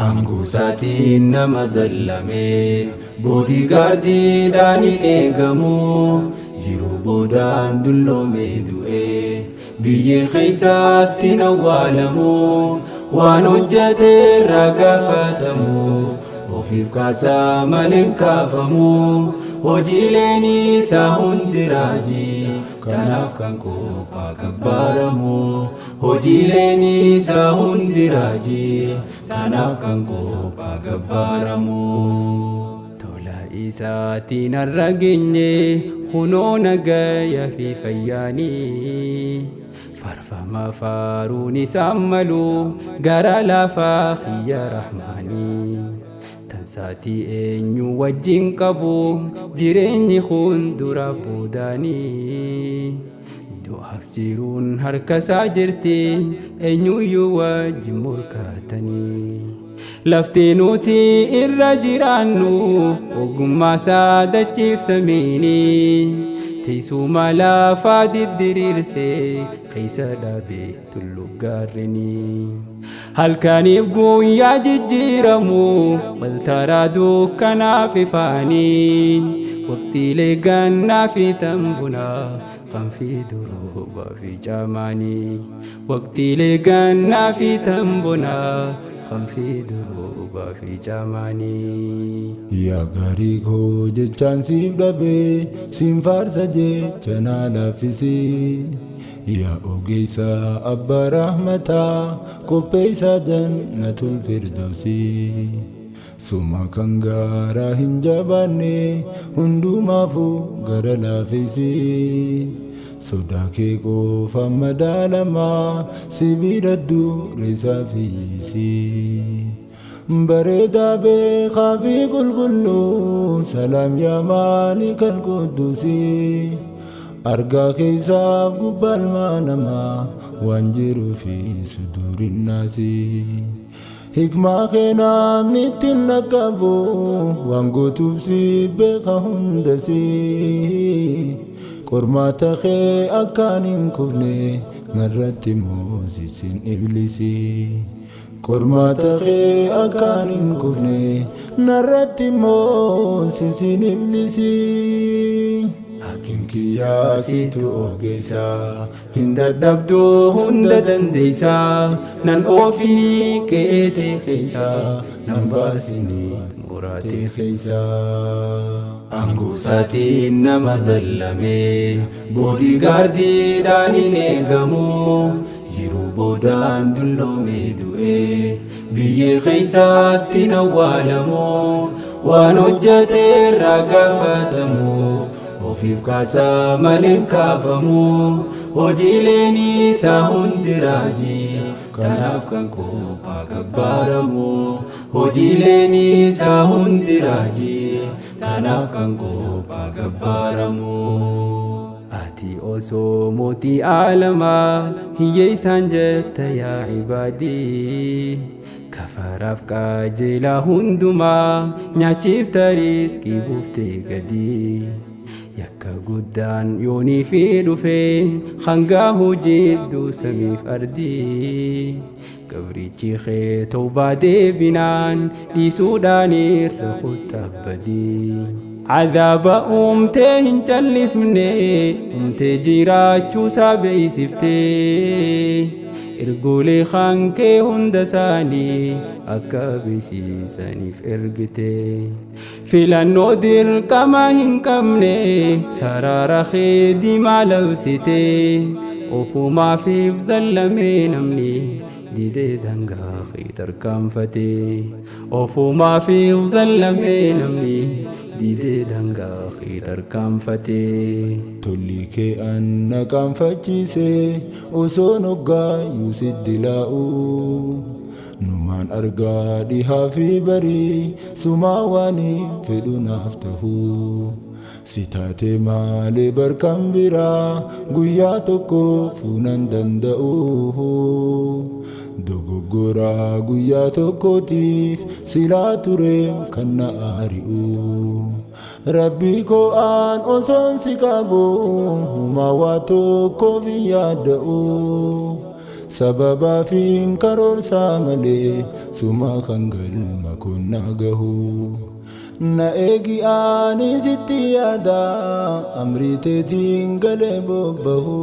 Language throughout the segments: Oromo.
Aangoo isaatiin nama zallamee, boodigaardiidhaan hin eegamu. Jiruu boodaan dulloomee du'ee biyyee keessaatti hin awwaalamu. Waan hojjete irraa gaafatamuuf ofiif kaasaa malee hin kaafamu. Hojiileen isaa hundi raajii, kanaaf kan qophaa gabbaaramu. Hojiileen isaa hundi raajii, kanaaf kan qophaa gabbaaramu. Tola isaatiin har'a geenye kunoo nagaya fi fayyaanii. Farfama faaruun isaan malu gara lafaa kiyya rahmaanii. Tansaatii eenyu wajjin qabu jireenyi kun dura boodaanii. Du'aaf jiruun harka isaa jirti, eenyuyyuu wajjin morkatanii. Lafti nuti irra jiraannu ogummaa isaa dachiifsamiini. Teessuma lafaa diddiriirsee keessa dhaabee tulluu gaarrenii. Halkaniif guyyaa jijjiiramu waltaraa dukkanaaf ifaanii. Waqtiilee gannaa fi tambunaa kan fi duroobaa fi caamaanii. Waqtiilee gannaa fi tambunaa kan fi duroobaa fi caamaanii. Yaa gaarii koo, jechaan siif dhabee siin faarsa, jecha naa laaffisii. Yaa ogeessa abbaa rahmataa, qopheessaa jannatul firdawsii. Suma kan gaaraa hin jabaanne hundumaafuu gara laafesii. Sodaa kee qofa madaalamaa sibiila dureessaa fiyyisii. Bareedaa, beekaa fi qulqulluu, salaam yaa maalikal quddusii. Argaa keessaaf gubbaa ilmaa namaa, waan jiruu fi sudurinnaasii. Hikmaa kee namni ittiin dhaqqabu, waan gootuuf si beeka hundasii. Qormaata kee akkaan hin kufne narratti moosisin iblisii. Qormaata kee akkaan hin kufne narratti moosisin iblisii. Hakim kiyyaa, situ ogeessa, hin dadhabduu, hunda dandeessa. Nan oofinii qe'eetee keessa, nan baasinii muraatee keessa. Aangoo isaatiin nama zallamee boodigaardiidhaan hin eegamu. Jiruu boodaan dulloomee du'ee biyyee keessaatti hin awwaalamu. Waan hojjete irraa gaafatamuuf ofiif kaasaa malee hin kaafamu. Hojiileen isaa hundi raajii, kanaaf kan qophaa gabbaaramu. Hojiileen isaa hundi raajii, kanaaf kan qophaa gabbaaramu. Ati osoo mootii aalamaa hiyyeessaan jetta yaa ibaadii. Kafaraaf qajeelaa hundumaa nyaachiifta, riizqii buuftee gadii. Yakka guddaan yoonii fi dhufee hangaa hojiidduu samiif ardii. Gabrichi kee tawbaa deebinaan dhiisuudhaan irra kuttaaf badii. Cadaaba uumtee hin callifne, uumtee jiraachuusaa beeksiftee. Ergoolee kaankee hunda isaanii akka beeksisaniif ergite. Filannoo dirqama hin qabne sarara kee diimaa labsite. Ofumaafif zallamee namni didee dangaa kee tarkaanfate. Ofumaafif zallamee namni didee dangaa kee tarkaanfate. Tolli kee anna qaanfachiise osoo noggaayyuu sitti laa'u. Numaan argaa dhihaa fi barii, sumaa waan fedhu naaf ta'u. Si taate maalee barkan biraa guyyaa tokko fuunan danda'u. Dogoggoraa guyyaa tokkootiif silaa tureem kan na ari'u. Rabbii koo, aan osoon si qabu humaa waa tokkoof hin yaadda'u. Sababaafiin karoorsaa malee suma kan galma kun na gahu. Na eegi ani sitti yaada amrii teetiin galee bobbahu.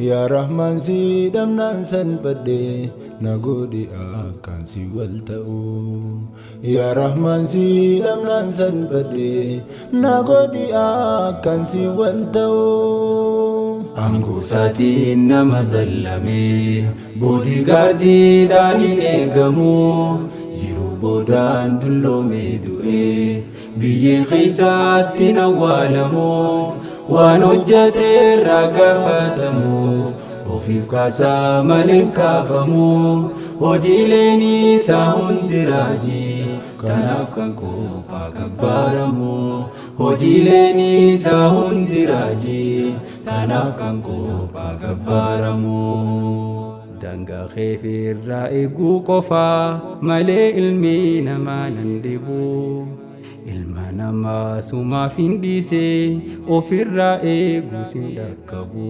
Yaa Rahmaan si dhabnaan salphadhe na godhi akkaan si wal ta'u. Yaa Rahmaan si dhabnaan salphadhe na godhi akkaan si wal ta'u. Aangoo isaatiin nama zallamee boodigaardiidhaan hin eegamu. Yeroo boodaan dulloomee du'ee biyyee keessaatti hin awwaalamu. Waan hojjete irraa gaafatamuuf ofiif kaasaa malee hin kaafamu. Hojiileen isaa hundi raajii kanaaf kan qophaa gabbaaramu. Hojiileen isaa hundi raajii kanaaf kan qophaa gabbaaramu. Daangaa kee irraa eeguu qofaa malee ilmi namaa nan dhibu. Ilma namaa sumaaf hin dhiise ofirraa eeguus hin dhaqqabu.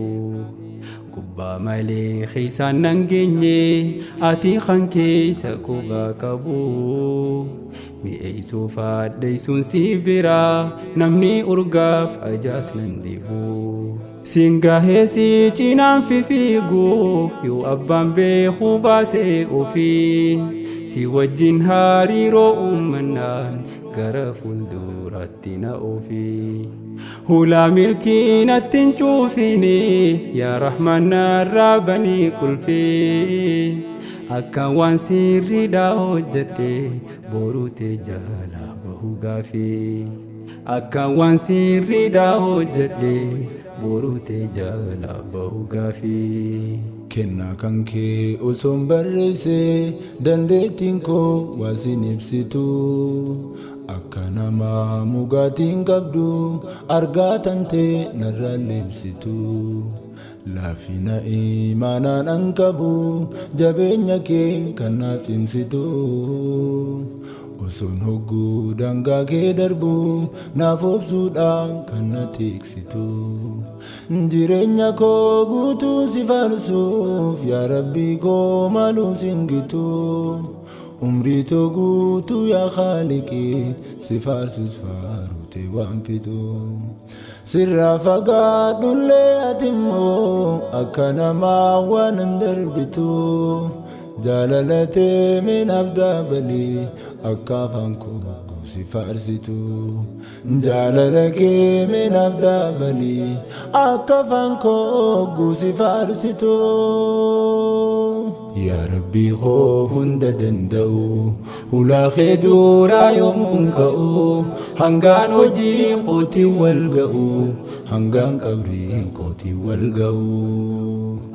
Gubbaa malee keessaan nan geenye ati kan keessa qubaa qabu. Mi'eessuuf addeessuun si biraa namni urgaaf ajaas nan dhibu. Siin gahee si cinaan fifiigu yoo abbaan beekuu baate ofii. Si wajjin hariiroo uumannaan gara fuulduraatti na ofi. Hulaa milkii natti hin cuufini yaa Rahmaan narraa banii qulfii. Akka waan sirriidhaa hojjedhe boruu tee jalaa bahu gaafii. Akka waan sirriidhaa hojjedhe boruu tee jalaa bahu gaafii. Kennaa kan kee osoon barreesse dandeettiin koo waa sin ibsitu. Akka nama mugaatiin qabdu argaa tantee narra libsitu. Laafina imaanaan an qabu jabeenya kee kan naaf cimsitu. Osoon hogguu daangaa kee darbu naaf obsuudhaan kan na tiksitu. Jireenya koo guutuu si faarsuuf yaa Rabbii koo maaluu sin gitu. Umrii too guutuu yaa Khaaliqii si faarsus faarutee waan fitu. Sirraa fagaadhullee ati immoo akka namaa waan hin darbitu. Jaalalatee minaaf dabalii akka afaan koo si faarsitu. Jaalala kee minaaf dabalii akka afaan koo si faarsitu. Yaa Rabbii koo hunda danda'u hulaa kee duraa yoomuun ka'u hangaan hojii kootiin wal ga'u hangaan qabrii kootiin wal ga'u.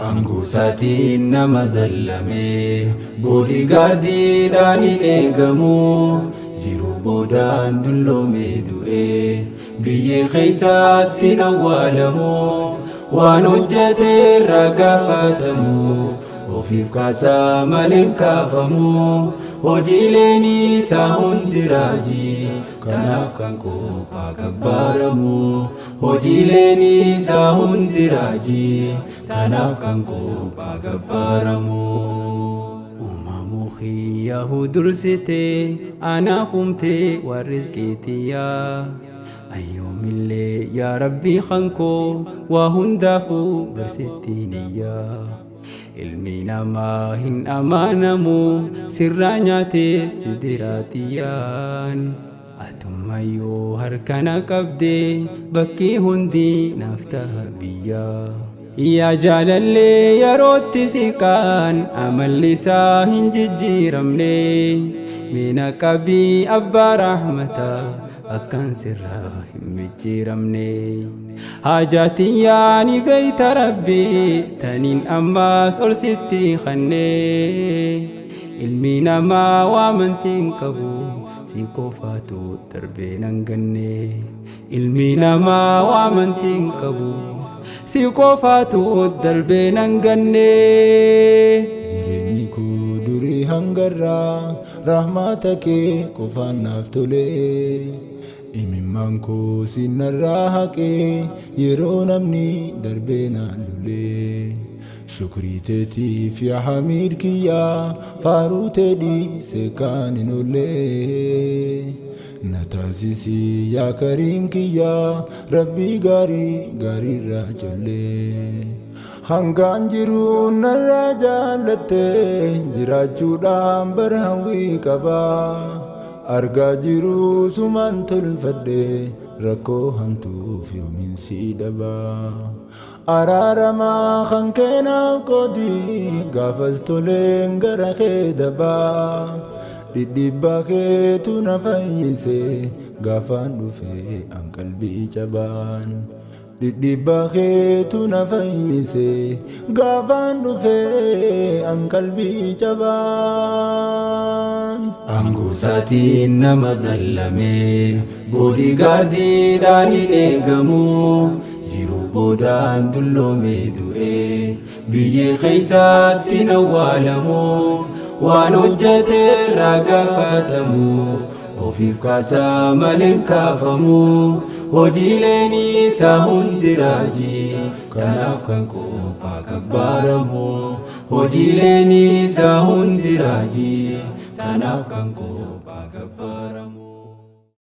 Aangoo isaatiin nama zallamee boodigaardiidhaan hin eegamu. Yeroo boodaan dulloomee du'ee biyyee keessaatti hin awwaalamu. Waan hojjete irraa gaafatamuuf ofiif kaasaa malee hin kaafamu. Hojiileen isaa hundi raajii kanaaf kan qophaa gabbaaramu. Hojiileen isaa hundi raajii kanaaf kan qophaa gabbaaramu. Uumamuu kiyyahu dursitee anaaf uumtee waan rizqii tiyyaa. Ayyoomillee yaa Rabbii kan koo waa hundaafuu barsittiin iyyaa. Ilmi namaa hin amanamu sirraa nyaatee si diraatiyyaan. Atummayyuu harkana qabdee bakki hundi naaf ta'a biyyaa. Yaa jaalallee yerootti siqaan amalli isaa hin jijjiiramne. Mina qabii abbaa rahmataa akkan sirraa hin micciiramne. Haajaatiin ni beeyta Rabbii taniin ammaas ol sitti kanne. Ilmi namaa waamantiin qabu si qofaatu darbee nan ganne. Ilmi namaa waamantiin qabu si qofaatu darbee nan ganne. Jireenyi koo durii hangarraa rahmata kee qofaan naaf tole. Imimmaan koo sinarraa haqee yeroo namni darbee naan lole. Shukrii teetiif yaa hamiid kiyyaa faaruu tee dhiise kaan hin oolle. Na taasisi yaa kariim kiyyaa rabbii gaarii gaariirraa collee. Hangaan jiru narraa jaallatte jiraachuudhaan bara hawwii qaba. Argaa jiru sumaan tolfadhe rakkoo hamtuuf yoomiin si dhaba. Araaramaa kan keenaaf qoodi gaafas toleen gara kee dabaa. Dhidhiibbaa keetu na fayyise gaafaan dhufe an qalbii cabaan. Dhidhiibbaa keetu na fayyise gaafaan dhufe an qalbii cabaan. Aangoo isaatiin nama zallame boodigaardiidhaan hin eegamu jiruu boodaan dulloomee du'e biyyee keessaatti hin awwaalamu waan hojjete irraa gaafatamuuf ofiif kaasaa malee hin kaafamu hojiileen isaa hundi raajii kanaaf kan qophaa gabbaaramu hojiileen isaa hundi raajii kanaaf kan qophaa.